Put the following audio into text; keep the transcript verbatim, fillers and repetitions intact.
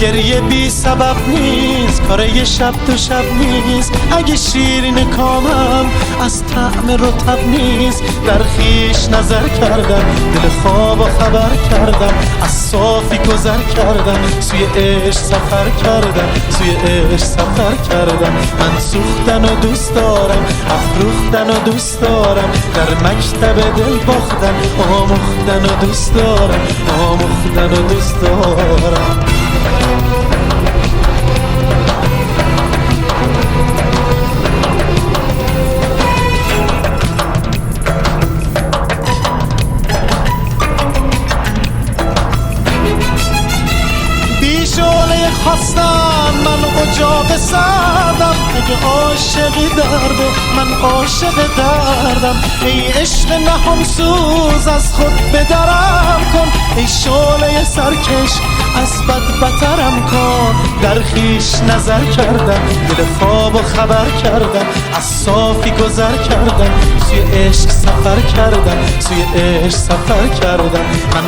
گریه بی‌سبب نیست، کار یه شب دو شب نیست. اگه شیرینه کامم از طعم رطب نیست، در خویش نظر کردم، دل خوابو خبر کردم، از صافی گذر کردم، سوی عشق سفر کردم، سوی عشق سفر کردم. من سوختنو دوست دارم، افروختنو دوست دارم، در مکتب دل باختن، آموختنو دوست دارم، آموختنو دوست دارم. بی شعلهٔ خواستن من اجاق سردم، اگه عاشقی درده من عاشق دردم. ای عشق نهانسوز، از خود بدرم کن، ای شعلهٔ سرکش، از بد بترم کن. در خویش نظر کردم، دل خوابو خبر کردم، از صافی گذر کردم، سوی عشق سفر کردم، سوی عشق سفر کردم. من